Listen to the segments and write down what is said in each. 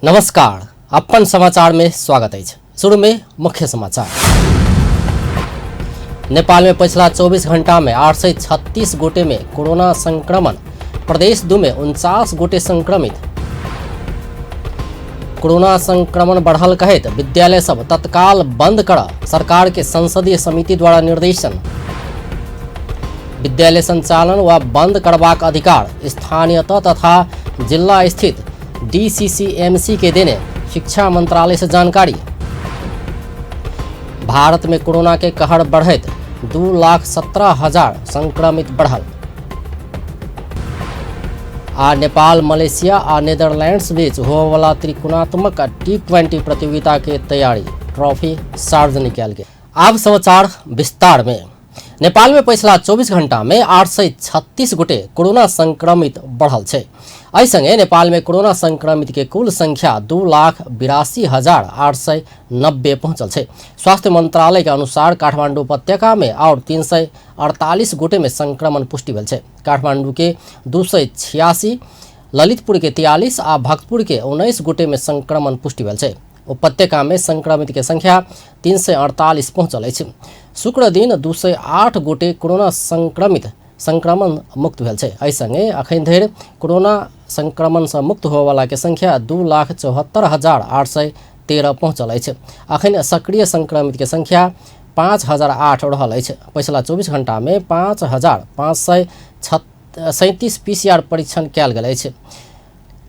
नमस्कार, अपन समाचार में स्वागत अछि। शुरू में मुख्य समाचार। नेपाल में पिछला 24 घंटा में 836 गोटे में कोरोना संक्रमण, प्रदेश 2 में 49 गोटे संक्रमित। कोरोना संक्रमण बढ़ल कहैत विद्यालय सब तत्काल बंद कर सरकार के संसदीय समिति द्वारा निर्देशन। विद्यालय संचालन व बंद करबाक अधिकार स्थानीय तथा जिला स्थित डीसीसीएमसी के देने शिक्षा मंत्रालय से जानकारी। भारत में कोरोना के कहर बढ़ैत 2,17,000 संक्रमित बढ़ल। आ नेपाल, मलेशिया आ नेदरलैंड्स बीच होबयवला त्रिकोणात्मक टी20 प्रतियोगिता के तैयारी ट्रॉफी सार्वजनिक कयल गेल। आब समाचार विस्तार में। नेपाल में पछिला 24 घंटा में 836 गोटे कोरोना संक्रमित बढ़ल छै। एहि संगे नेपाल में कोरोना संक्रमित के कुल संख्या 2,82,890 पहुंचल छै। स्वास्थ्य मंत्रालय के अनुसार काठमांडू उपत्यका में और 348 गोटे में संक्रमण पुष्टि भेल छै। काठमांडू के 286, ललितपुर के 43 आ भक्तपुर के 19 गोटे में संक्रमण पुष्टि भेल छै। उपत्यका में संक्रमित के संख्या 348 पहुंचल अछि। शुक्र दिन 208 गोटे कोरोना संक्रमित संक्रमण मुक्त भेल छै। एहि संगे अखन धरि कोरोना संक्रमण से मुक्त होबयवला के संख्या 2,74,813 पहुंचल अछि। अखन सक्रिय संक्रमित के संख्या 5,008 रहल अछि। पछिला 24 घंटा में 5,537 पीसीआर परीक्षण कयल गेल अछि।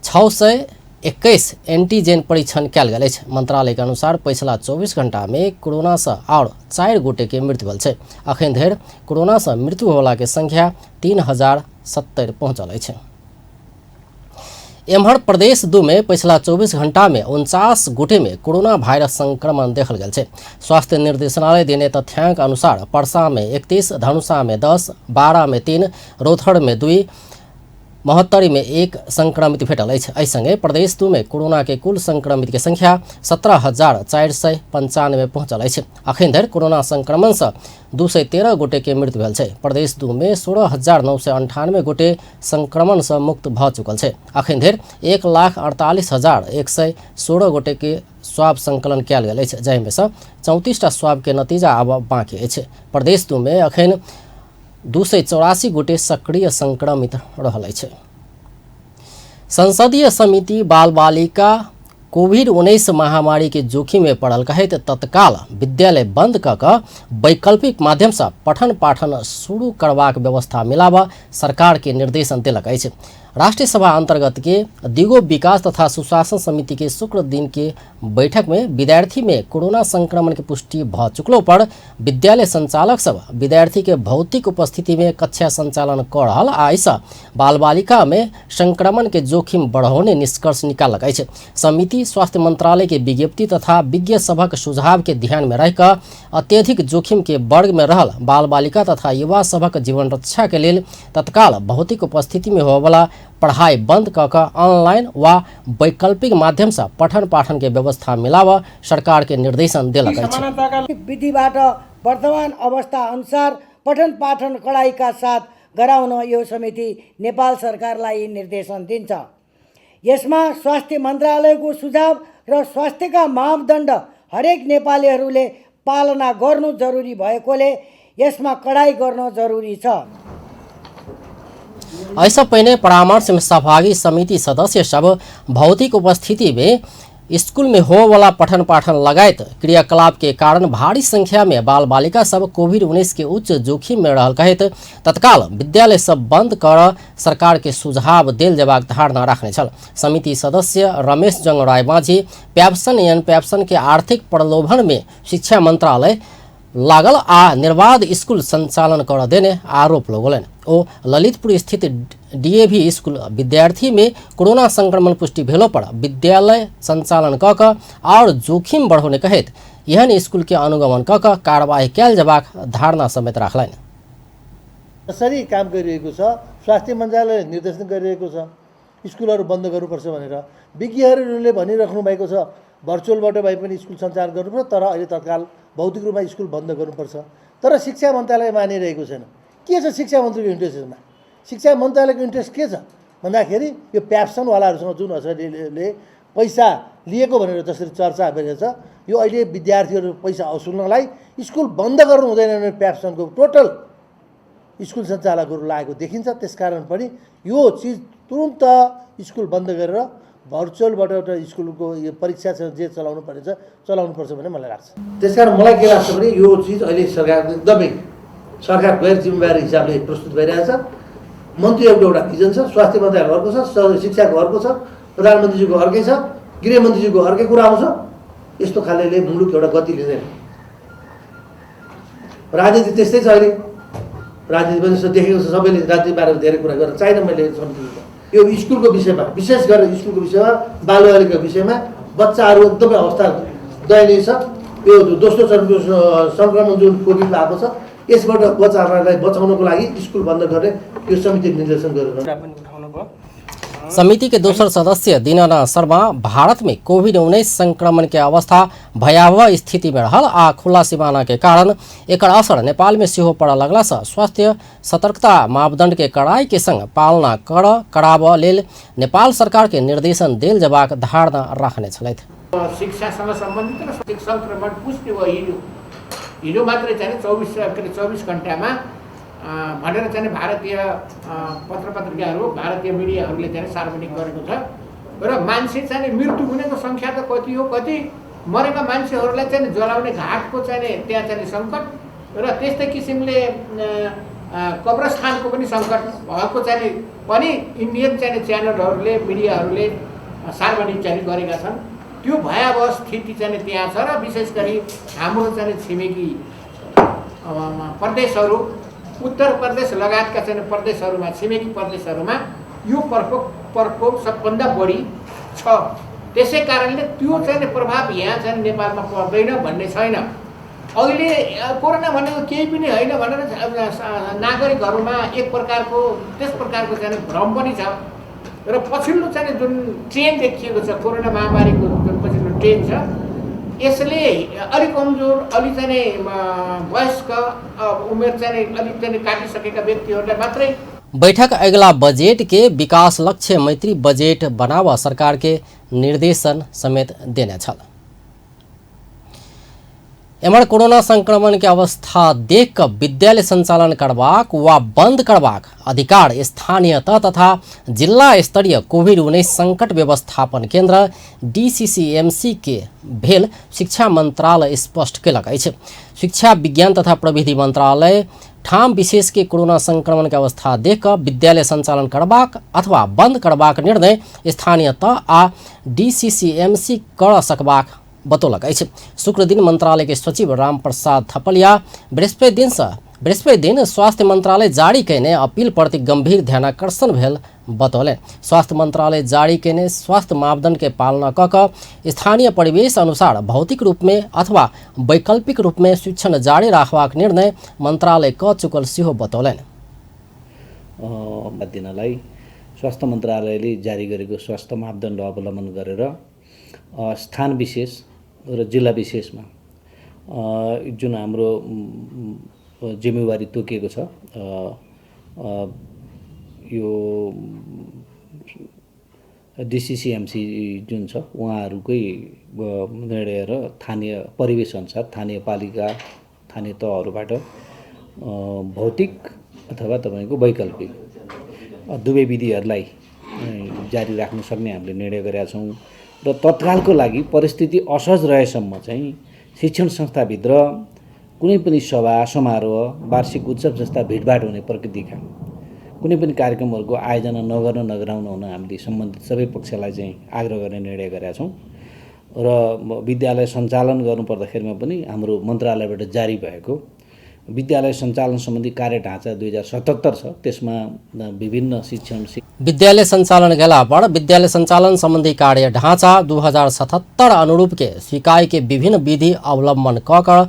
621 एंटीजेन परीक्षण कयल गेल अछि। मंत्रालय के अनुसार पछिला 24 घंटा में कोरोना से और 4 गोटे के मृत्यु भेल छै। अखन धरि कोरोना से मृत्यु होबयवला के संख्या 3,070 पहुंचल अछि। एम्हर प्रदेश 2 में पछिला 24 घंटा में 49 गोटे में कोरोना वायरस संक्रमण देखल गेल छै। स्वास्थ्य निर्देशनालय देने तथ्यांक अनुसार परसा में 31, धनुषा में 10, 12 में 3, रौथर में 2, महोत्तरी में 1 संक्रमित भेटल अछि। एहि संगे प्रदेश 2 में कोरोना के कुल संक्रमित के संख्या 17,495 पहुंचल अछि। अखन धरि कोरोना संक्रमण से 213 गोटे के मृत्यु भेल छै। प्रदेश 2 में 16,998 गोटे संक्रमण से मुक्त भ चुकल छै। अखन धरि 1,48,116 गोटे के स्वाब संकलन कयल गेल अछि, जाहिमे से 34टा स्वाब के नतीजा आब बाँकी अछि। प्रदेश 2 में अखन 284 गोटे सक्रिय संक्रमित रहल अछि। संसदीय समिति बाल बालिका कोविड-19 महामारी के जोखिम में पड़ल कहैत तत्काल विद्यालय बंद क कऽ वैकल्पिक माध्यम से पठन पाठन शुरू करबाक व्यवस्था मिलाबऽ सरकार के निर्देशन देलक अछि। राष्ट्रीय सभा अंतर्गत के दिगो विकास तथा सुशासन समिति के शुक्र दिन के बैठक में विद्यार्थी में कोरोना संक्रमण के पुष्टि भ चुकलो पर विद्यालय संचालक सब विद्यार्थी के भौतिक उपस्थिति में कक्षा संचालन क रहल आ एहिसँ बाल बालिका में संक्रमण के जोखिम बढ़ौने निष्कर्ष निकाललक अछि। समिति स्वास्थ्य मंत्रालय के विज्ञप्ति तथा विज्ञ सभक सुझाव के ध्यान में रखि कऽ अत्यधिक जोखिम के वर्ग में रहल बाल बालिका तथा युवा सभक जीवन रक्षा के लेल तत्काल भौतिक उपस्थिति में होबयवला पढ़ाई बंद क कऽ ऑनलाइन वा वैकल्पिक माध्यम से पठन पाठन के व्यवस्था मिलाबऽ सरकार के निर्देशन देलक अछि। विधिबाट वर्तमान अवस्था अनुसार पठन पाठन कडाइका साथ गराउन यो समिति नेपाल सरकारलाई निर्देशन दिन्छ। यसमा स्वास्थ्य मन्त्रालयको सुझाव र स्वास्थ्यका मापदण्ड हरेक नेपालीहरूले पालना गर्नु जरुरी भएकोले यसमा कडाइ गर्न जरुरी छ। एहिसँ पहिने परामर्श में सहभागी समिति सदस्य सब भौतिक उपस्थिति में स्कूल में होवला पठन पाठन लगायत क्रियाकलाप के कारण भारी संख्या में बाल बालिका सब कोविड-19 के उच्च जोखिम में रहल कहैत तत्काल विद्यालय सब बंद कर सरकार के सुझाव देल जेबाक धारणा राखने छल। समिति सदस्य रमेश जंग रायमाझी प्याप्सन एन प्याप्सन के आर्थिक प्रलोभन में शिक्षा मंत्रालय लागल आ निर्बाध स्कूल संचालन कर देने आरोप लगौलनि। ओ ललितपुर स्थित डीएवी स्कूल विद्यार्थी में कोरोना संक्रमण पुष्टि भेलो पर विद्यालय संचालन क कऽ और जोखिम बढ़ौने कहैत एहन स्कूल के अनुगमन क कऽ कार्रवाई कयल जेबाक धारणा समेत राखलनि। कसरी काम गरिरहेको छ, स्वास्थ्य मन्त्रालयले निर्देशन गरिरहेको छ स्कुलहरू बन्द गर्नुपर्छ भनेर। विज्ञहरूले भनिराख्नु भएको छ भर्चुअलबाट भए पनि स्कुल सञ्चालन गर्नुपर्छ, तर अहिले तत्काल भौतिक रूपमा स्कुल बन्द गर्नुपर्छ। तर शिक्षा मन्त्रालय मानिरहेको छैन। के छ शिक्षा मन्त्रीको इन्ट्रेस्ट यसमा? शिक्षा मन्त्रालयको इन्ट्रेस्ट के छ भन्दाखेरि यो प्याप्सनवालाहरूसँग जुन असरले पैसा लिएको भनेर जसरी चर्चा भइरहेछ, यो अहिले विद्यार्थीहरू पैसा असुल्नलाई स्कुल बन्द गर्नु हुँदैन भने प्याप्सनको टोटल स्कुल सञ्चालकहरू लागेको देखिन्छ। त्यसकारण पनि यो चिज तुरुन्त स्कुल बन्द गरेर भर्चुअलबाट एउटा स्कुलको यो परीक्षा जे चलाउनु पर्ने छ चलाउनुपर्छ भन्ने मलाई लाग्छ। त्यसकारण मलाई के लाग्छ भने यो चिज अहिले सरकारको एकदमै सरकार गैर जिम्मेवारी हिसाबले प्रस्तुत भइरहेछ। मन्त्रीहरूको एउटा भिजन छ, स्वास्थ्य मन्त्रालयको अर्को छ, शिक्षाको अर्को छ, प्रधानमन्त्रीज्यूको अर्कै छ, गृहमन्त्रीज्यूको अर्कै कुरा आउँछ। यस्तो खालेले मुलुक एउटा गति लिँदैन। राजनीति त्यस्तै छ अहिले, राजनीति पनि देखेको छ सबैले, राजनीति बारेमा धेरै कुरा गरेर चाहिनँ मैले समितिमा। यो स्कुलको विषयमा, विशेष गरेर स्कुलको विषयमा, बालबालिकाको विषयमा बच्चाहरू एकदमै अवस्था दयनीय छ। यो दोस्रो चरणको सङ्क्रमण जुन कोभिडमा आएको छ, यसबाट बच्चाहरूलाई बचाउनको लागि स्कुल बन्द गर्ने यो समितिले निर्देशन गरेर। समिति के दोसर सदस्य दीनानाथ शर्मा भारत में कोविड-19 संक्रमण के अवस्था भयावह स्थिति में रहल आ खुला सीमाना के कारण एकर असर नेपाल में सेहो पड़ऽ लगला से स्वास्थ्य सतर्कता मापदंड के कड़ाई के संग पालना कराबऽ लेल नेपाल सरकार के निर्देशन देल जबाक धारणा राखने छलथि। शिक्षासँग सम्बन्धित र संक्रमण पुष्टि भयो हिजो मात्रै चाहिँ 24 घण्टामा भनेर चाहिँ भारतीय पत्रपत्रिकाहरू, भारतीय मिडियाहरूले चाहिँ सार्वजनिक गरेको छ। र मान्छे चाहिँ मृत्यु हुनेको सङ्ख्या त कति हो कति, मरेका मान्छेहरूलाई चाहिँ जलाउने घाटको चाहिँ त्यहाँ चाहिँ सङ्कट र त्यस्तै किसिमले कब्रस्थानको पनि सङ्कट भएको चाहिँ पनि इन्डियन चाहिँ च्यानलहरूले, मिडियाहरूले सार्वजनिक चाहिँ गरेका छन्। त्यो भयावह स्थिति चाहिँ त्यहाँ छ र विशेष गरी हाम्रो चाहिँ छिमेकी प्रदेशहरू, उत्तर प्रदेश लगायतका चाहिँ प्रदेशहरूमा, छिमेकी प्रदेशहरूमा यो प्रकोप सबभन्दा बढी छ। त्यसै कारणले त्यो चाहिँ प्रभाव यहाँ चाहिँ नेपालमा पर्दैन भन्ने छैन। अहिले कोरोना भनेको केही पनि होइन भनेर नागरिकहरूमा एक प्रकारको त्यस प्रकारको चाहिँ भ्रम पनि छ। र पछिल्लो चाहिँ जुन ट्रेन्ड देखिएको छ, कोरोना महामारीको जुन पछिल्लो ट्रेन्ड छ, यसले अलिक कमजोर, अलि चाहिँ वयस्क उमेर चाहिँ अलिक चाहिँ काटिसकेका व्यक्तिहरूलाई मात्रै। बैठक अगिला बजेट के विकास लक्ष्य मैत्री बजेट बनाव सरकार के निर्देशन समेत देने छल। एम्हर कोरोना संक्रमण के अवस्था देख कऽ विद्यालय संचालन करबाक वा बंद करबाक अधिकार स्थानीय तह तथा जिल्ला स्तरीय कोविड-19 संकट व्यवस्थापन केंद्र डीसीसीएमसी के भेल शिक्षा मंत्रालय स्पष्ट केलक अछि। शिक्षा विज्ञान तथा प्रविधि मंत्रालय ठाम विशेष के कोरोना संक्रमण के अवस्था देख कऽ विद्यालय संचालन करबाक अथवा बंद करबाक निर्णय स्थानीय तह आ डीसीसीएमसी कर सकबाक बतौलक अछि। शुक्र दिन मंत्रालय के सचिव रामप्रसाद थपलिया बृहस्पति दिन स्वास्थ्य मंत्रालय जारी कयने अपील प्रति गंभीर ध्यानाकर्षण भेल बतौलनि। स्वास्थ्य मंत्रालय जारी कयने स्वास्थ्य मापदंड के पालना कऽ कऽ स्थानीय परिवेश अनुसार भौतिक रूप में अथवा वैकल्पिक रूप में शिक्षण जारी राखबाक निर्णय मंत्रालय कऽ चुकल सेहो बतौलनि। दिनलाई स्वास्थ्य मन्त्रालयले जारी गरेको स्वास्थ्य मापदण्ड अवलम्बन गरेर स्थान विशेष र जिल्ला विशेषमा जुन हाम्रो जिम्मेवारी तोकिएको छ, यो डीसीसीएमसी जुन छ उहाँहरूकै निर्णय र स्थानीय परिवेश अनुसार स्थानीय पालिका, स्थानीय तहहरूबाट भौतिक अथवा तपाईँको वैकल्पिक दुवै विधिहरूलाई जारी राख्न सक्ने हामीले निर्णय गरेका छौँ। र तत्कालको लागि परिस्थिति असहज रहेसम्म चाहिँ शिक्षण संस्थाभित्र कुनै पनि सभा, समारोह, वार्षिक उत्सव जस्ता भिडभाड हुने प्रकृतिका कुनै पनि कार्यक्रमहरूको आयोजना नगर्न, नगराउन हुन हामीले सम्बन्धित सबै पक्षलाई चाहिँ आग्रह गर्ने निर्णय गरेका छौँ। र विद्यालय सञ्चालन गर्नुपर्दाखेरिमा पनि हाम्रो मन्त्रालयबाट जारी भएको विद्यालय सञ्चालन सम्बन्धी कार्यढाँचा 2077 छ, त्यसमा विभिन्न शिक्षण विद्यालय संचालन गेला पर विद्यालय संचालन संबंधी कार्य ढाँचा 2077 अनुरूप के स्वीकाय के विभिन्न विधि अवलंबन कऽ कऽ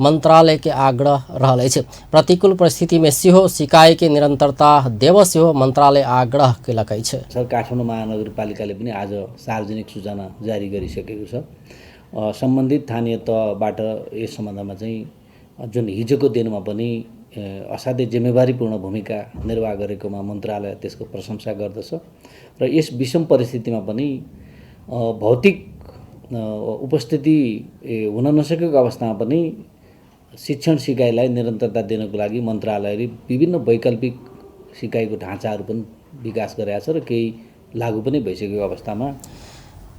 मंत्रालय के आग्रह रहल अछि। प्रतिकूल परिस्थिति में सेहो सिकाई के निरंतरता देबऽ सेहो मंत्रालय आग्रह केलक अछि। सर, काठमाडौँ महानगरपालिकाले पनि आज सार्वजनिक सूचना जारी गरिसकेको छ। सम्बन्धित स्थानीय तहबाट यस सम्बन्धमा चाहिँ जुन हिजोको दिनमा पनि असाध्यै जिम्मेवारीपूर्ण भूमिका निर्वाह गरेकोमा मन्त्रालय त्यसको प्रशंसा गर्दछ र यस विषम परिस्थितिमा पनि भौतिक उपस्थिति हुन नसकेको अवस्थामा पनि शिक्षण सिकाइलाई निरन्तरता दिनको लागि मन्त्रालयले विभिन्न वैकल्पिक सिकाइको ढाँचाहरू पनि विकास गरेको छ र केही लागू पनि भइसकेको अवस्थामा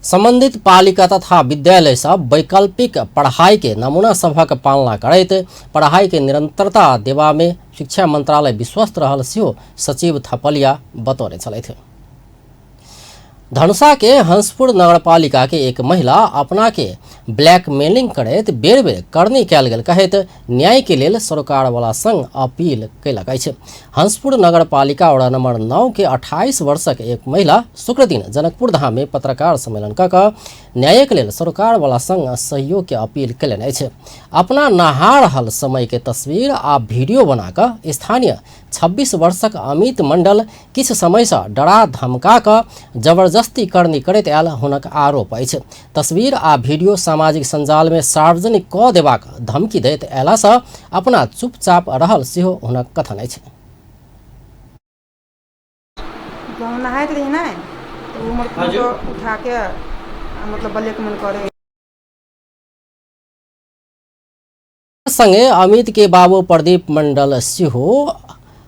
सम्बन्धित पालिका तथा विद्यालय सब वैकल्पिक पढ़ाई के नमूना सभक पालना करैत पढ़ाई के निरंतरता देबा में शिक्षा मंत्रालय विश्वस्त रहल सेहो सचिव थपलिया बतौने छलथि। धनुषा के हंसपुर नगरपालिका के एक महिला अपना के ब्लैकमेलिंग करैत बेर बेर करनी कयल गेल कहैत न्याय के लेल सरोकारवाला संग अपील कयलक अछि। हंसपुर नगरपालिका वार्ड नंबर 9 के 28 वर्षक एक महिला शुक्रदिन जनकपुर धाम में पत्रकार सम्मेलन कऽ कऽ न्याय के लेल सरोकारवाला संग सहयोग के अपील कयलनि अछि। अपना नहा रहल समय के तस्वीर आ वीडियो बना कऽ स्थानीय 26 वर्षक अमित मंडल किछु समयसँ डरा धमका कऽ जबरदस्ती करनी करैत आयल हुनक आरोप अछि। तस्वीर आ वीडियो सामाजिक सञ्जालमे सार्वजनिक कऽ देबाक धमकी दैत अयलासँ अपना चुपचाप रहल सेहो हुनक कथन अछि। हम नहाइत रही ने तो वो हमर फोटो उठा के मतलब ब्लैकमेल करे। संगे अमित के बाबू प्रदीप मंडल सेहो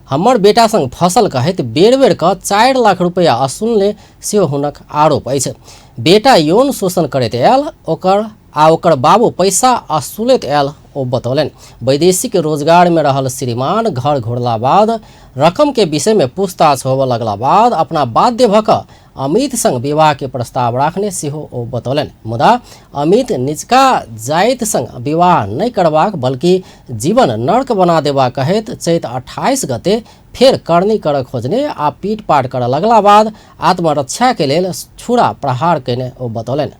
हमर बेटा संग फसल कहैत बेर बेर कऽ 4 लाख रुपैआ असुलने सेहो हुनक आरोप अछि। बेटा यौन शोषण करैत आयल ओकर आ ओकर बाबू पैसा असुलैत आयल ओ बतौलनि। वैदेशिक रोजगार में रहल श्रीमान घर घुरला बाद रकम के विषय में पूछताछ होबय लगला बाद अपना बाध्य भऽ कऽ अमित संग विवाह के प्रस्ताव राखने सेहो ओ बतौलनि। मुदा अमित निचका जाति संग विवाह नहि करबाक बल्कि जीवन नर्क बना देबाक कहैत चैत 28 गते फेर करनी करऽ खोजने आ पीट पाट करऽ लगला बाद आत्मरक्षा के लेल छुरा प्रहार कयने ओ बतौलनि।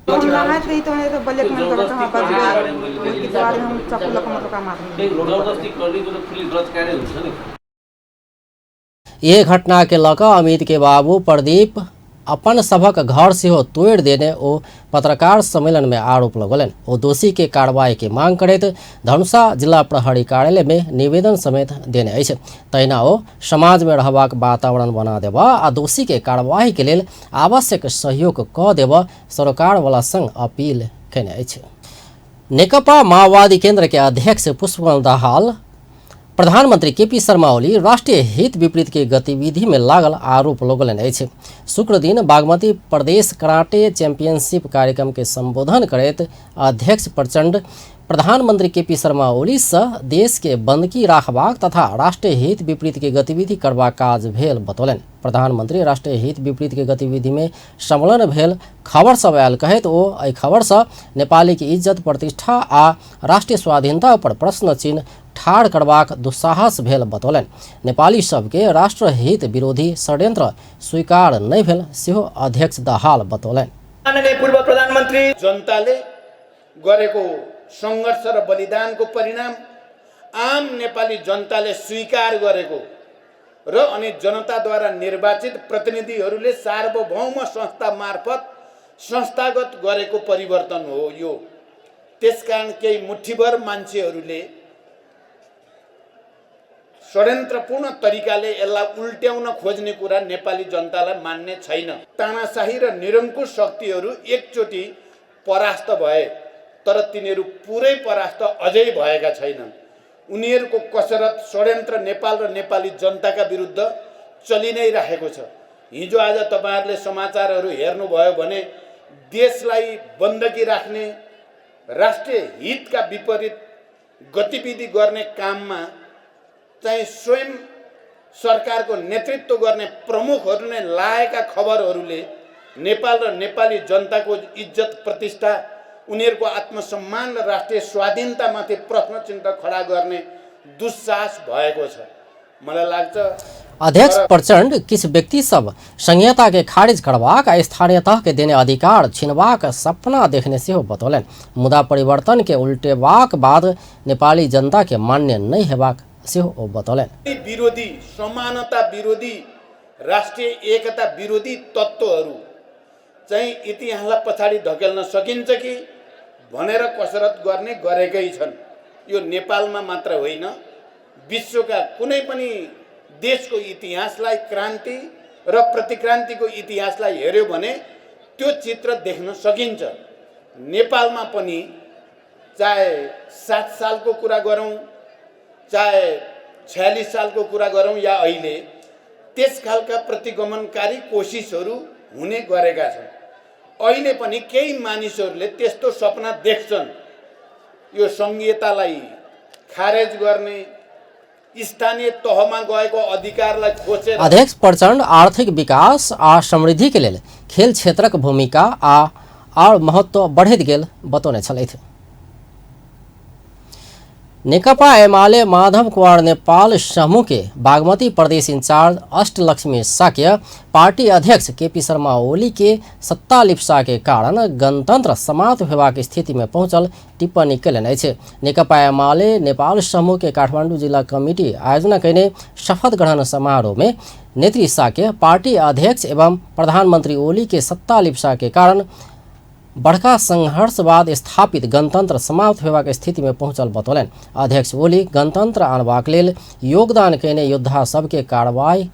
हम नहाइत रही तो ब्लैकमेल करे हम बचबै ओहिके दुआरे हम चक्कू लऽ कऽ मतलब मारली। यह घटना के लऽ कऽ अमित के बाबू प्रदीप अपन सभक घर सेहो तोड़ि देने ओ पत्रकार सम्मेलन में आरोप लगौलनि। ओ दोषी के कार्रवाई के मांग करैत धनुषा जिला प्रहरी कार्यालय में निवेदन समेत देने अछि। तहिना ओ समाज में रहबाक वातावरण बना देबऽ आ दोषी के कार्रवाई के लेल आवश्यक सहयोग कऽ देबऽ सरोकारवाला संग अपील कयने अछि। नेकपा माओवादी केंद्र के अध्यक्ष पुष्पकमल दाहाल प्रधानमंत्री केपी शर्मा ओली राष्ट्रीय हित विपरीत के गतिविधि में लागल आरोप लगौलनि अछि। शुक्रदिन बागमती प्रदेश कराटे चैंपियनशिप कार्यक्रम के संबोधन करैत अध्यक्ष प्रचंड प्रधानमंत्री केपी शर्मा ओली से देश के बंदकी राखबाक तथा राष्ट्रीय हित विपरीत के गतिविधि करबाक काज भेल बतौलनि। प्रधानमंत्री राष्ट्रीय हित विपरीत के गतिविधि में संलग्न भेल खबर सब आयल कहैत ओ एहि खबर से नेपाली के इज्जत प्रतिष्ठा आ राष्ट्रीय स्वाधीनता पर प्रश्न चिन्ह ठाढ़ करबाक दुस्साहस भेल बतौलनि। नेपाली सबके राष्ट्रहित विरोधी षड्यंत्र स्वीकार नहि भेल सेहो अध्यक्ष दाहाल बतौलनि। माननीय पूर्व प्रधानमन्त्री जनताले गरेको सङ्घर्ष र बलिदानको परिणाम आम नेपाली जनताले स्वीकार गरेको र अनि जनताद्वारा निर्वाचित प्रतिनिधिहरूले सार्वभौम संस्था मार्फत संस्थागत गरेको परिवर्तन हो यो। त्यसकारण केही मुठीभर मान्छेहरूले षड्यन्त्रपूर्ण तरिकाले यसलाई उल्ट्याउन खोज्ने कुरा नेपाली जनतालाई मान्ने छैन। तानाशाही र निरङ्कुश शक्तिहरू एकचोटि परास्त भए तर तिनीहरू पुरै परास्त अझै भएका छैनन्। उनीहरूको कसरत षड्यन्त्र नेपाल र नेपाली जनताका विरुद्ध चलि नै राखेको छ। हिजो आज तपाईहरूले समाचारहरू हेर्नुभयो भने देशलाई बन्दकी राख्ने, राष्ट्रिय हितका विपरीत गतिविधि गर्ने काममा चाहिँ स्वयं सरकारको नेतृत्व गर्ने प्रमुखहरू नै लाएका खबरहरूले नेपाल र नेपाली जनताको इज्जत प्रतिष्ठा, उनीहरूको आत्मसम्मान र राष्ट्रिय स्वाधीनतामाथि प्रश्न चिन्ह खडा गर्ने दुस्साहस भएको छ। मलाई लाग्छ अध्यक्ष प्रचण्ड किछु व्यक्ति सब संहिता के खारिज करबाक आ स्थानीय तह के देने अधिकार छिनबाक सपना देखने सेहो बतौलनि। मुदा परिवर्तन के उल्टेबाक बाद नेपाली जनता के मान्य नहि हेबाक सेहो ओ बतौलनि। विरोधी, समानता विरोधी, राष्ट्रिय एकता विरोधी तत्त्वहरू चाहिँ इतिहासलाई पछाडि धकेल्न सकिन्छ कि भनेर कसरत गर्ने गरेकै छन्। यो नेपालमा मात्र होइन, विश्वका कुनै पनि देशको इतिहासलाई, क्रान्ति र प्रतिक्रान्तिको इतिहासलाई हेऱ्यो भने त्यो चित्र देख्न सकिन्छ। नेपालमा पनि चाहे 7 सालको कुरा गरौँ, चाहे 46 सालको कुरा गरौँ या अहिले, त्यस खालका प्रतिगमनकारी कोसिसहरू हुने गरेका छन्। अहिले पनि केही मानिसहरूले त्यस्तो सपना देख्छन्, यो सङ्घीयतालाई खारेज गर्ने, स्थानीय तहमा गएको अधिकारलाई खोजेर। अध्यक्ष प्रचण्ड आर्थिक विकास आ समृद्धि के लेल खेल क्षेत्रक भूमिका आ और महत्व बढ़ैत गेल बतौने छलथि। नेकपा एमाले माधव कुमार नेपाल समूह के बागमती प्रदेश इंचार्ज अष्टलक्ष्मी शाक्य पार्टी अध्यक्ष केपी शर्मा ओली के सत्ता लिप्सा के कारण गणतंत्र समाप्त होबाक स्थिति में पहुंचल टिप्पणी कयलनि अछि। नेकपा एमाले नेपाल समूह के काठमांडू जिला कमिटी आयोजना कयने शपथ ग्रहण समारोह में नेत्री शाक्य पार्टी अध्यक्ष एवं प्रधानमंत्री ओली के सत्ता लिप्सा के कारण बड़का संघर्षवाद स्थापित गणतंत्र समाप्त होबाक स्थिति में पहुंचल बतौलनि। अध्यक्ष ओली गणतंत्र आनबाक लेल योगदान कयने योद्धा सबके कार्रवाई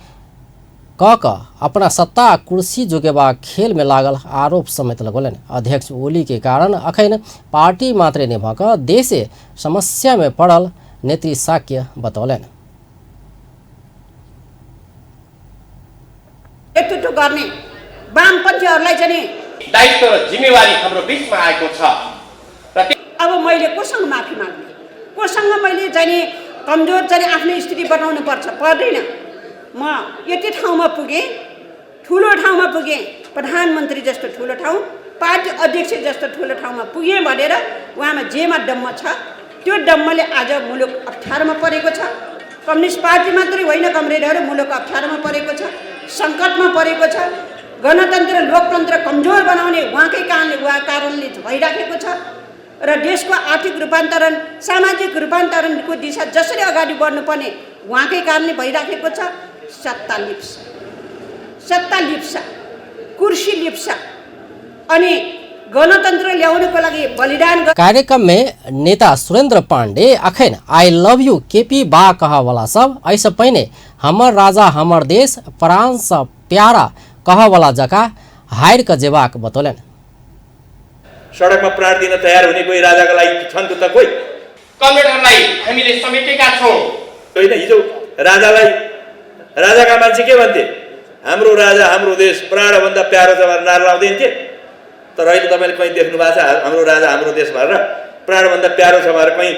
क कऽ अपना सत्ता आ कुर्सी जोगेबाक खेल में लागल आरोप समेत लगौलनि। अध्यक्ष ओली के कारण अखन पार्टी मात्रे नहि भऽ कऽ देशे समस्या में पड़ल नेत्री शाक्य बतौलनि। नेतृत्व गर्ने वामपन्थीहरूलाई चाहिँ दायित्व र जिम्मेवारी हाम्रो बीचमा आएको छ र अब मैले कोसँग माफी माग्ने, कोसँग मैले चाहिँ कमजोर चाहिँ आफ्नो स्थिति बनाउनु पर्छ, पर्दैन। म यति ठाउँमा पुगेँ, ठुलो ठाउँमा पुगेँ, प्रधानमन्त्री जस्तो ठुलो ठाउँ, पार्टी अध्यक्ष जस्तो ठुलो ठाउँमा पुगेँ भनेर उहाँमा जेमा डम्म छ त्यो डम्मले आज मुलुक अप्ठ्यारोमा परेको छ। कम्युनिस्ट पार्टी मात्रै होइन कमरेडहरू, मुलुक अप्ठ्यारोमा परेको छ, सङ्कटमा परेको छ। गणतन्त्र लोकतन्त्र कमजोर बनाउने उहाँकै कारणले भइराखेको छ र देशको आर्थिक रूपान्तरण, सामाजिक रूपान्तरणको दिशा जसरी अगाडि बढ्नुपर्ने उहाँकै कारणले भइराखेको छ। सत्ता लिप्सा, सत्ता लिप्सा, कुर्सी लिप्सा अनि गणतन्त्र ल्याउनको लागि बलिदान। कार्यक्रम में नेता सुरेंद्र पांडे अखन I love you KP बा कहवाला सब एहिसँ पहिने हमर राजा हमर देश प्राण सँ प्यारा कहवाला जका हारि कऽ जेबाक बतौलनि। सडकमा प्राण दिन तयार हुने कोही राजाका लागि छन् त कोही कमरेडहरूलाई हामीले समेटेका छौँ। होइन, हिजो राजालाई राजाका मान्छे के भन्थे? हाम्रो राजा हाम्रो देश प्राणभन्दा प्यारो छ भनेर नारा लाउँदैन थिए। तर अहिले तपाईँले कहीँ देख्नु भएको छ हाम्रो राजा हाम्रो देश भनेर प्राणभन्दा प्यारो छ भनेर कहीँ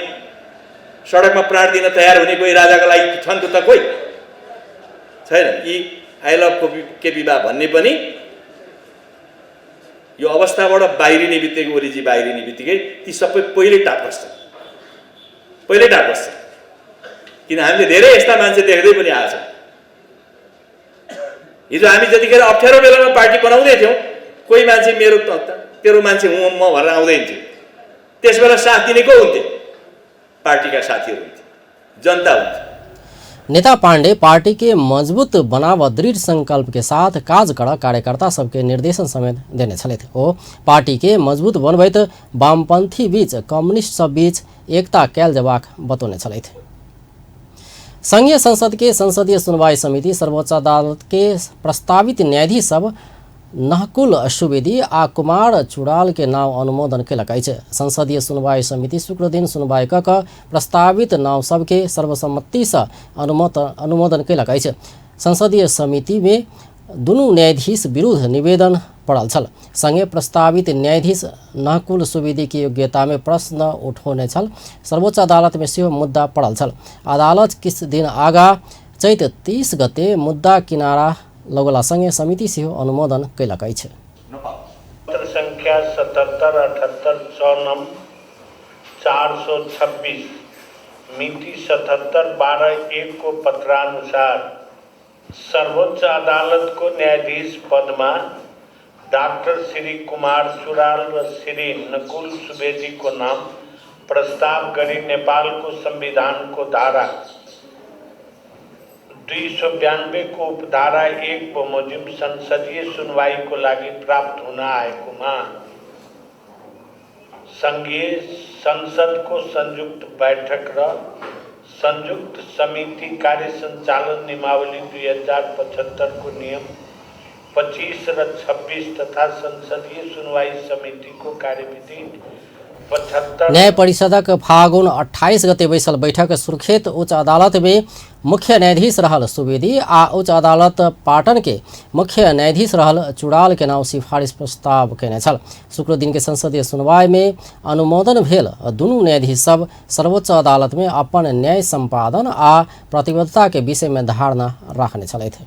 सडकमा प्राण दिन तयार हुने कोही राजाका लागि छन् त कोही छैन। यी I love KP बा भन्ने पनि यो अवस्थाबाट बाहिरिने बित्तिकै, ओलीजी बाहिरिने बित्तिकै ती सबै पहिल्यै टाप बस्छ, पहिल्यै टाप बस्छ। किन हामीले धेरै यस्ता मान्छे देख्दै पनि आएछौँ। हिजो हामी जतिखेर अप्ठ्यारो बेलामा पार्टी बनाउँदै थियौँ, कोही मान्छे मेरो तेरो मान्छे हुँ म भनेर आउँदैन थियो। त्यस बेला साथ दिने को हुन्थे? पार्टीका साथीहरू हुन्थे, जनता हुन्थ्यो। नेता पांडे पार्टी के मजबूत बनाव दृढ़ संकल्प के साथ काज कर कार्यकर्ता सबके निर्देशन समेत देने छलथि। ओ पार्टी के मजबूत बनबैत वामपंथी बीच कम्युनिस्ट सब बीच एकता कयल जेबाक बतौने छलथि। संघीय संसद के संसदीय सुनवाई समिति सर्वोच्च अदालत के प्रस्तावित न्यायाधीश सब नहकुल सुवेदी आ कुमार चुड़ाल के नाव अनुमोदन केलक अछि। संसदीय सुनवाई समिति शुक्रदिन सुनवाई कऽ कऽ प्रस्तावित नाव सबके सर्वसम्मतिसँ अनुमोदन केलक अछि। संसदीय समिति में दुनू न्यायाधीश विरुद्ध निवेदन पड़ल छल। संगे प्रस्तावित न्यायाधीश नहकुल सुवेदी के योग्यता में प्रश्न उठौने छल। सर्वोच्च अदालत में सेहो मुद्दा पड़ल छल। अदालत किछु दिन आगा चैत 30 गते मुद्दा किनारा लगोला संगे समिति सेहो अनुमोदन केलक अछि। पत्र संख्या 77 78 94 426 मिति 77/12/1 को पत्रानुसार सर्वोच्च अदालत को न्यायाधीश पदमा डाक्टर श्री कुमार सुराल र श्री नकुल सुवेदी को नाम प्रस्ताव गरी नेपालको संविधानको धारा 292 को उपधारा 1 बमोजिम संसदीय सुनवाईको लागि प्राप्त हुन आएकोमा संघीय संसदको संयुक्त बैठक र संयुक्त समिति कार्य सञ्चालन नियमावली 2075 को नियम 25 र 26 तथा संसदीय सुनवाई समितिको कार्यविधि 75। न्याय परिषदक फागुन 28 गते बैसल बैठक सुर्खेत उच्च अदालत में मुख्य न्यायाधीश रहल सुवेदी आ उच्च अदालत पाटन के मुख्य न्यायाधीश रहल चुड़ाल के नाम सिफारिश प्रस्ताव केने छल। शुक्र दिन के संसदीय सुनवाई में अनुमोदन भेल दुनू न्यायाधीश सब सर्वोच्च अदालत में अपन न्याय सम्पादन आ प्रतिबद्धता के विषय में धारणा राखने छलथि।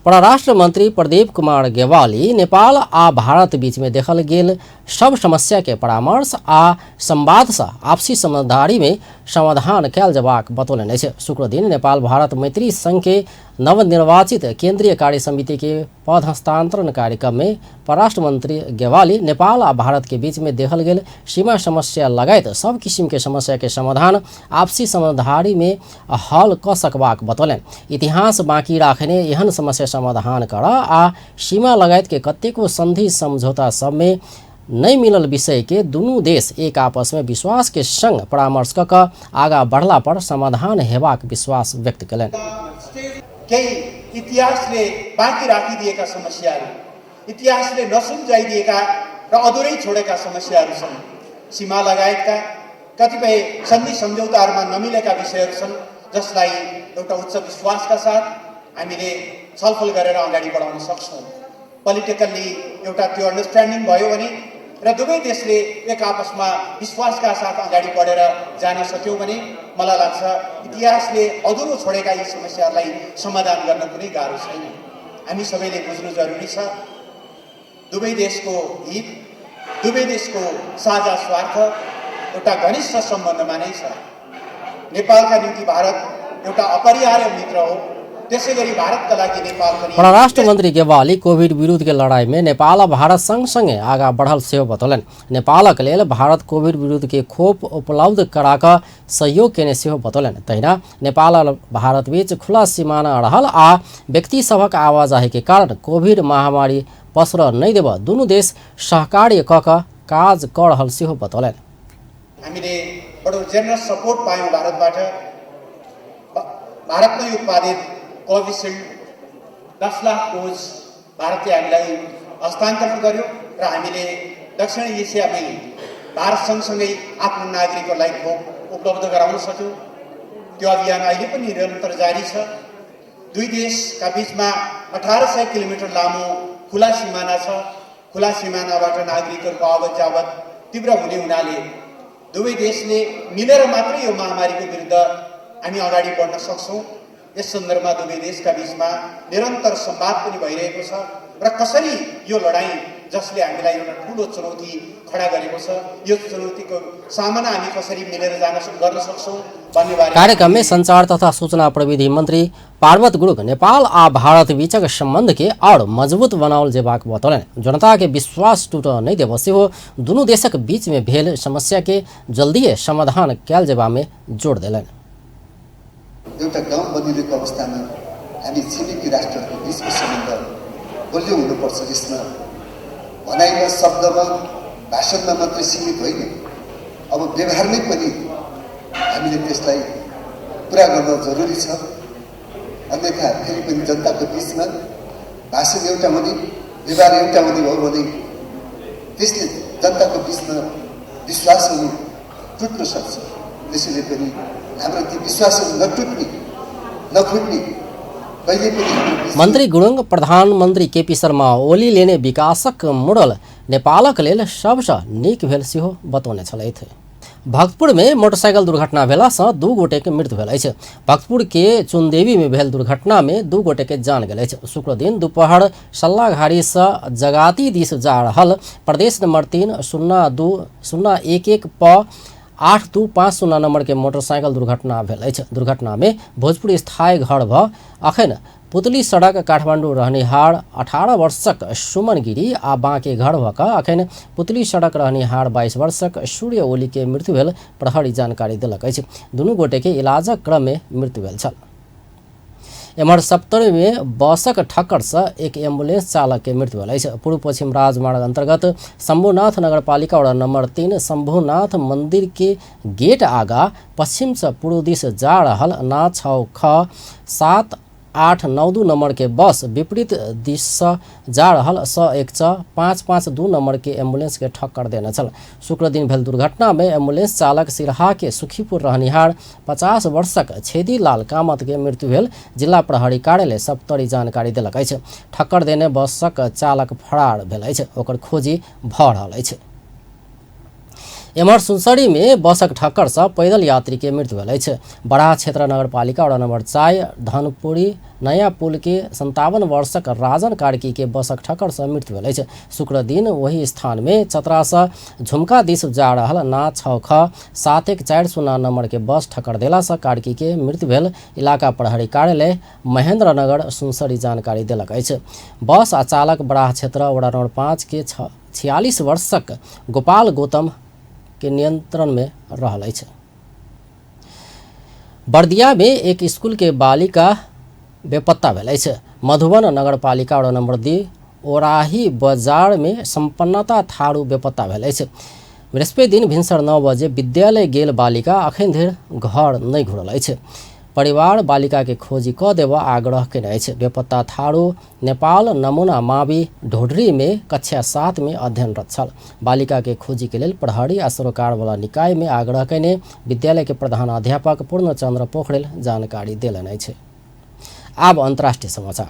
परराष्ट्र मंत्री प्रदीप कुमार गेवाली नेपाल आ भारत बीच में देखल गेल सब समस्या के परामर्श आ संवाद से आपसी समझदारी में समाधान कयल जबाक बतौलनि अछि। शुक्र दिन नेपाल भारत मैत्री संघ के नवनिर्वाचित केंद्रीय कार्य समिति के पद हस्तांतरण कार्यक्रम में परराष्ट्र मंत्री गेवाली नेपाल आ भारत के बीच में देखल गेल सीमा समस्या लगायत सब किसिम के समस्या के समाधान आपसी समझदारी में हल क सकबाक बतौलनि। इतिहास बाँकी राखने एहन समस्या समाधान कर आ सीमा लगायत के कतेको संधि समझौता सब में नहीं मिलल विषय के दुनू देश एक आपस में विश्वास के संग परामर्श क आगा बढ़ला पर समाधान हेबाक विश्वास व्यक्त कयलनि। केही इतिहासले बाँकी राखिदिएका समस्याहरू, इतिहासले नसुल्झाइदिएका र अधुरै छोडेका समस्याहरू छन्। सीमा लगायतका कतिपय सन्धि सम्झौताहरूमा नमिलेका विषयहरू छन्, जसलाई एउटा उच्च विश्वासका साथ हामीले छलफल गरेर अगाडि बढाउन सक्छौँ। पोलिटिकल्ली एउटा त्यो अन्डरस्ट्यान्डिङ भयो भने र दुवै देशले एक आपसमा विश्वासका साथ अगाडि बढेर जान सक्यौँ भने मलाई लाग्छ इतिहासले अधुरो छोडेका यी समस्याहरूलाई समाधान गर्न कुनै गाह्रो छैन। हामी सबैले बुझ्नु जरुरी छ, दुवै देशको हित, दुवै देशको साझा स्वार्थ एउटा घनिष्ठ सम्बन्धमा नै छ। नेपालका निम्ति भारत एउटा अपरिहार्य मित्र हो, त्यसैगरी भारतका लागि नेपाल पनि। परराष्ट्र मन्त्री गेवाली कोभिड विरुद्ध के लड़ाई में नेपाल आ भारत सँगसँगै आगा बढ़ल सेहो बतौलनि। नेपालक लेल भारत कोभिड विरुद्ध के खोप उपलब्ध कराक सहयोग केने सेहो बतौलनि। तहिना नेपाल आ भारत बीच खुला सीमाना रहल आ व्यक्ति सभक आवाजाही के कारण कोभिड महामारी पसर नहि देब दुनू देश सहकार्य क काज क रहल सेहो बतौलनि। हामीले बडो जेनरस सपोर्ट पायौँ भारतबाट। भारतमै उत्पादित कोभिसिल्ड 10 लाख डोज भारतले हामीलाई हस्तान्तरण गर्यो र हामीले दक्षिण एसियामै भारत सँगसँगै आफ्नो नागरिकहरूलाई खोप उपलब्ध गराउन सक्यौँ। त्यो अभियान अहिले पनि निरन्तर जारी छ। दुई देशका बिचमा 1800 किलोमिटर लामो खुला सिमाना छ। खुला सिमानाबाट नागरिकहरूको आवत जावत तीव्र हुने हुनाले दुवै देशले मिलेर मात्रै यो महामारीको विरुद्ध हामी अगाडि बढ्न सक्छौँ। यस सन्दर्भमा दुवै देशका बिचमा निरन्तर संवाद पनि भइरहेको छ र कसरी यो लडाइँ जसले हामीलाई एउटा ठुलो चुनौती खडा गरेको छ, यो चुनौतीको सामना हामी कसरी मिलेर गर्न सक्छौँ भन्ने बारे कार्यक्रममा संचार तथा सूचना प्रविधि मन्त्री पार्वत गुरुङ नेपाल आ भारत बीचक सम्बन्ध के और मजबूत बनाओल जेबाक बतौलनि। जनता के विश्वास टूट नहि देब सेहो दुनू देशक बीच में भेल समस्या के जल्दीए समाधान कयल जेबा में जोड़ देलनि। एउटा गाउँ बनिरहेको अवस्थामा हामी छिमेकी राष्ट्रहरूको बिचको सम्बन्ध बलियो हुनुपर्छ। यसमा भनाइमा, शब्दमा, भाषणमा मात्रै सीमित होइन, अब व्यवहारमै पनि हामीले त्यसलाई पुरा गर्न जरुरी छ। अन्यथा फेरि पनि जनताको बिचमा भाषण एउटा हुने, व्यवहार एउटा हुने हो भने त्यसले जनताको बिचमा विश्वासहरू टुट्न सक्छ। त्यसैले पनि हाम्रो ती विश्वासहरू नटुट्ने, नफुट्ने कहिले पनि। मन्त्री गुरुङ प्रधानमन्त्री केपी शर्मा ओलीले नै विकासक मोडल नेपालक लेल सबसँ नीक भेल सेहो बतौने छलथि। भक्तपुर में मोटरसाइकिल दुर्घटना भेला से 2 गोटे के मृत्यु भेल अछि। भक्तपुर के चुनदेवी में भेल दुर्घटना में 2 गोटे के जान गेल अछि। शुक्र दिन दोपहर सल्लाघारी से जगाती दिस जा रहल प्रदेश नंबर 3 02 011 प 8250 नंबर के मोटरसाइकिल दुर्घटना भेल अछि। दुर्घटना में भोजपुर स्थायी घर भ अखन पुतली सड़क काठमाडौँ रहनिहार 18 वर्षक सुमन गिरी आ बाँके घर भ क अखन पुतली सड़क रहनिहार 22 वर्षक सूर्य ओली के मृत्यु भेल प्रहरी जानकारी देलक अछि। दुनू गोटे के इलाजक क्रम में मृत्यु भेल छल। एम्हर सप्तरी में बसक ठक्कर से एक एम्बुलेंस चालक के मृत्यु भेल अछि। पूर्व पश्चिम राजमार्ग अंतर्गत शंभुनाथ नगरपालिका वडा नंबर 3 शंभुनाथ मंदिर के गेट आगा पश्चिम से पूर्व दिस जा रहल ना 6 ख 7 892 नंबर के बस विपरीत दिश से जा रहल स 1 6 5 5 2 नंबर के एम्बुलेंस के ठक्कर देने छल। शुक्र दिन भेल दुर्घटना में एम्बुलेंस चालक सिरहा के सुखीपुर रहनिहार 50 वर्षक छेदीलाल कामत के मृत्यु भेल जिला प्रहरी कार्यालय सप्तरी जानकारी देलक अछि। ठक्कर देने बसक चालक फरार भेल अछि, ओकर खोजी भऽ रहल अछि। एम्हर सुनसरी में बसक ठक्कर से पैदल यात्री के मृत्यु भेल अछि। बराह क्षेत्र नगरपालिका वडा नंबर 4 धनपुरी नया पुल के 57 वर्षक राजन कार्की के बसक ठक्कर से मृत्यु भेल अछि। शुक्र दिन वही स्थान में चतरा से झुमका दिस जा रहल ना 6 ख 7 1 4 0 नंबर के बस ठक्कर देला से कार्की के मृत्यु भेल इलाका प्रहरी कार्यालय महेंद्रनगर सुनसरी जानकारी देलक अछि। बस आ चालक बराह क्षेत्र वडा नंबर 5 के 46 वर्षक गोपाल गौतम के नियंत्रण में रहल अछि। बर्दिया में एक स्कूल के बालिका बेपत्ता भेल अछि। मधुबन नगरपालिका वडा नंबर 2 ओराही बाजार में संपन्नता थारू बेपत्ता भेल अछि। बृहस्पति दिन भिनसर 9 बजे विद्यालय गेल बालिका अखन धरि घर नहि घुरल अछि। परिवार बालिका के खोजी क देबऽ आग्रह केने अछि। बेपत्ता थारू नेपाल नमूना मावि ढोढरी में कक्षा 7 में अध्ययनरत छल। बालिका के खोजी के लेल प्रहरी आ सरोकारवाला निकाय में आग्रह केने विद्यालय के प्रधानाध्यापक पूर्णचंद्र पोखरेल जानकारी देलनि अछि। आब अंतर्राष्ट्रीय समाचार।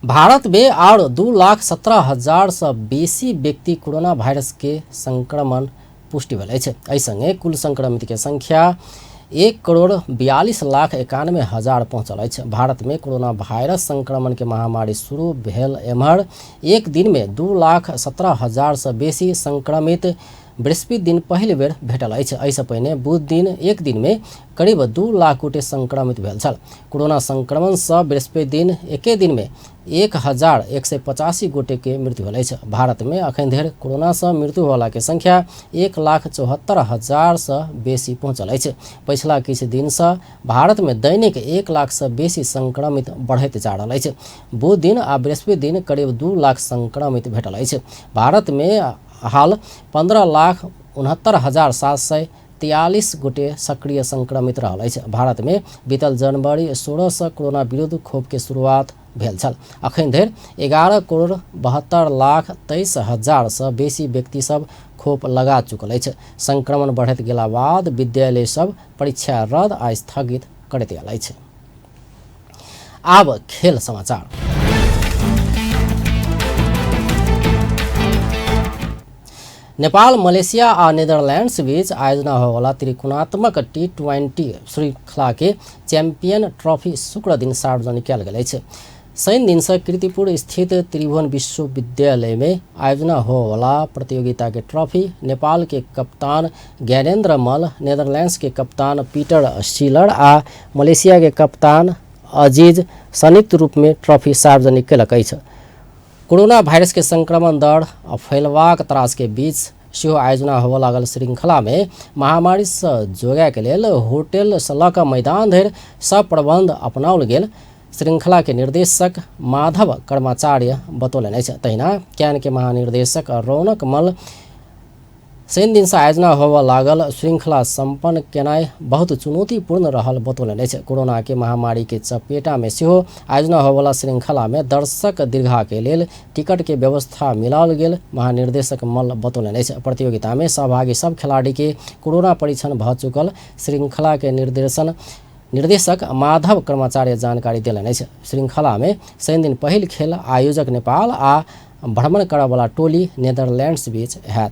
भारत में और 2,17,000 से बेसी व्यक्ति कोरोना वायरस के संक्रमण पुष्टि भेल अछि। एहि संगे कुल संक्रमित के संख्या 1,42,91,000 पहुँचल अछि। भारत में कोरोना वायरस संक्रमण के महामारी शुरू भेल एम्हर एक दिन में 2,17,000 से बेसी संक्रमित बृहस्पति दिन पहिल बेर भेटल अछि। एहिसँ पहिने बुध दिन एक दिन में करीब 2 लाख गोटे संक्रमित भेल छल। कोरोना संक्रमण से बृहस्पति दिन एके दिन में 1,185 गोटे के मृत्यु भेल अछि। भारत में अखन धरि कोरोना से मृत्यु होला के संख्या 1,74,000 से बेसी पहुँचल अछि। पछिला किछु दिन से भारत में दैनिक 1 लाख से बेसी संक्रमित बढ़ैत जा रहल अछि। बुध दिन आ बृहस्पति दिन करीब 2 लाख संक्रमित भेटल अछि। भारत में हाल 15,69,743 गोटे सक्रिय संक्रमित रहल अछि। भारत में बीतल जनवरी 16 से कोरोना विरुद्ध खोप के शुरुआत भेल छल। अखन धरि 11,72,23,000 से बेसी व्यक्ति सब खोप लगा चुकल अछि। संक्रमण बढ़ैत गेला बाद विद्यालय सब परीक्षा रद्द आ स्थगित करैत आयल अछि। आब खेल समाचार। नेपाल मलेशिया आ नीदरलैंड्स बीच आयोजना होवला त्रिकोणात्मक T20 श्रृंखला के चैंपियन ट्रॉफी शुक्र दिन सार्वजनिक कयल गेल अछि। शनि दिन से कीर्तिपुर स्थित त्रिभुवन विश्वविद्यालय में आयोजना होवला प्रतियोगिता के ट्रॉफी नेपाल के कप्तान ज्ञानेन्द्र मल्ल, नीदरलैंड्स के कप्तान पीटर शिलर आ मलेशिया के कप्तान अजीज संयुक्त रूप में ट्रॉफी सार्वजनिक कयलक अछि। कोरोना वायरस के संक्रमण दर आ फैलबाक त्रास के बीच सेहो आयोजना होबय लागल श्रृंखला में महामारी से जोगाय के लेल होटल से लऽ कऽ मैदान धरि सब प्रबंध अपनाओल गेल श्रृंखला के निर्देशक माधव कर्माचार्य बतौलनि अछि। तहिना can के महानिर्देशक रौनक मल्ल शनि दिन से आयोजना होबय लागल श्रृंखला सम्पन्न केनाइ बहुत चुनौतीपूर्ण रहल बतौलनि अछि। कोरोना के महामारी के चपेटा में सेहो आयोजना होबयवला श्रृंखला में दर्शक दीर्घा के लेल टिकट के व्यवस्था मिलाओल गेल महानिर्देशक मल्ल बतौलनि अछि। प्रतियोगिता में सहभागी सब खिलाड़ी के कोरोना परीक्षण भऽ चुकल श्रृंखला के निर्देशक माधव कर्माचार्य जानकारी देलनि अछि। श्रृंखला में शनि दिन पहिल खेल आयोजक नेपाल आ भ्रमण करयवला टोली नीदरलैंड्स बीच हैत।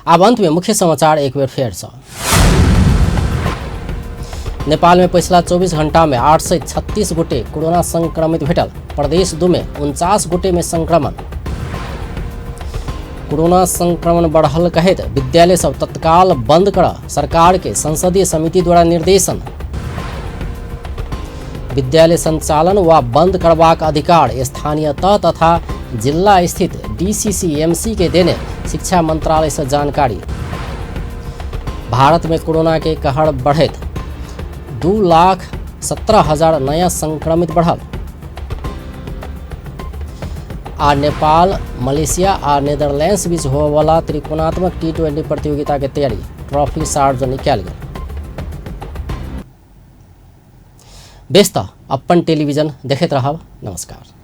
आब अंत में मुख्य समाचार एक बेर फेर से। नेपाल में पिछला 24 घंटा में 836 गोटे कोरोना संक्रमित भेटल। प्रदेश 2 में 49 गोटे में संक्रमण। कोरोना संक्रमण बढ़ल कहैत विद्यालय सब तत्काल बंद कर सरकार के संसदीय समिति द्वारा निर्देशन। विद्यालय संचालन व बंद करबाक अधिकार स्थानीय तह तथा जिला स्थित डीसीसीएमसी के देने शिक्षा मंत्रालय से जानकारी। भारत में कोरोना के कहर बढ़ैत 2,17,000 नया संक्रमित बढ़ल। आ नेपाल मलेशिया आ नीदरलैंड्स बीच होबयवला त्रिकोणात्मक T20 प्रतियोगिता के तैयारी। ट्रॉफी सार्वजनिक कयल गेल। बेस त अपन टेलीविजन देखैत रहब। नमस्कार।